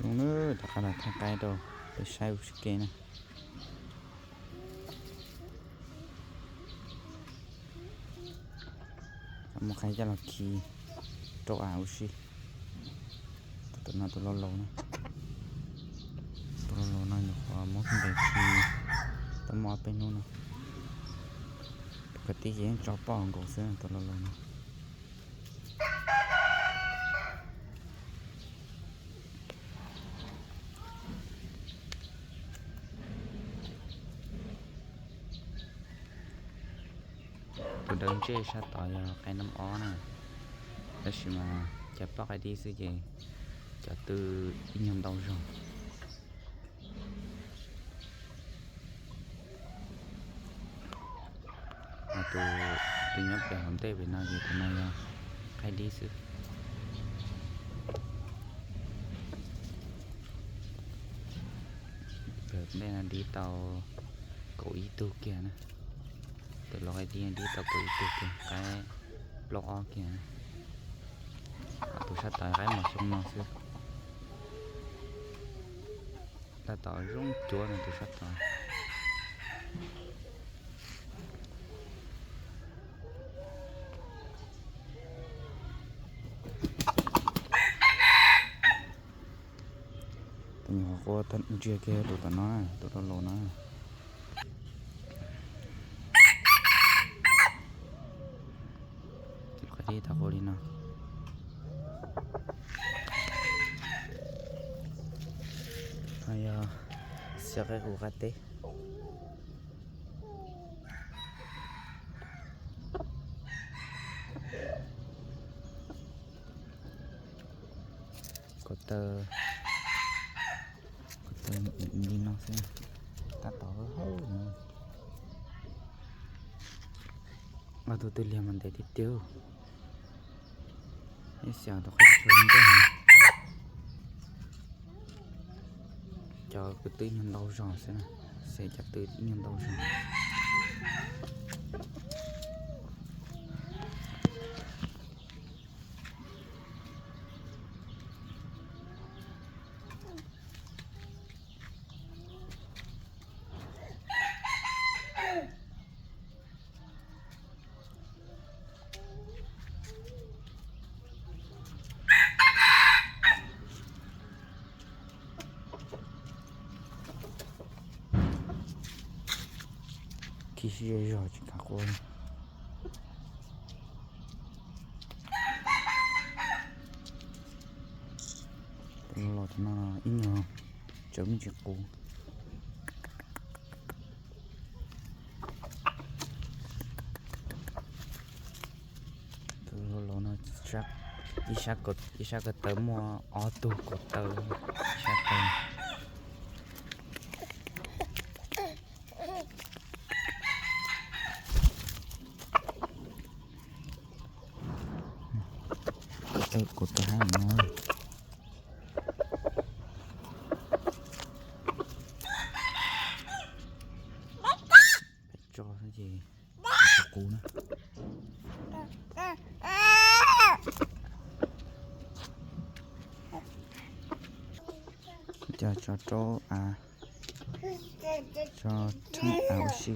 Zoo na, rov qab los thaij qaib rau peb saib ua si ke na. Muab qaib coj los khi rau av ua si. Tus no tus laus laus na. Tus laus laus no nyuam qhuav muab ntes khi tau muaj ob peb hnub no. Tus kwv tij ces yeej tso poj nkaus xwb tus laus laus no. Tus dawb ntsej sab tod yog qaib nab ob na, tab sis mas cov poj qaib dib xwb ces cov tw ib nyuag ntau zog. Tus, tus nyob pem hauv ntej pem no ces tus no yog qaib dib xwb. Pem ntej no dib tau kaum ib tug kiag na. Tus laus qaib dib dib tau kaum ib tug kiag, qaib plaub ob kiag. Tus sab tod qaib mos xyoo no xwb. Tab tom zoo cuav no tus sab tod. Tus nyuam qhuav quaj ntsia kiag tus tom no, tus laus laus no. Tus qaib dib tau quaj li no. No yog xiab qaib qus qab teb. Kaum taw, kaum taw li no xwb, tab tom hawb hawb no. Ob tug twb liag mas ntev tiag tiag. Ib xyov tus qaib tsuas nkauj heev. Cov kwv tw ib nyuag ntau zog xwb na, xyov cov tw ib nyuag ntau zog. Khi sib zog zog tsis kam quaj li. Tus laus laus tus no ib nyuag tsawv me ntsis qus. Tus laus laus no ib sab ko taw muaj ob tug ko taw, ib sab ko taw. Ko taw, ko taw hab no. Peb tso xwb ces qus na. Coj tso rau av, tso rheeb av ua si.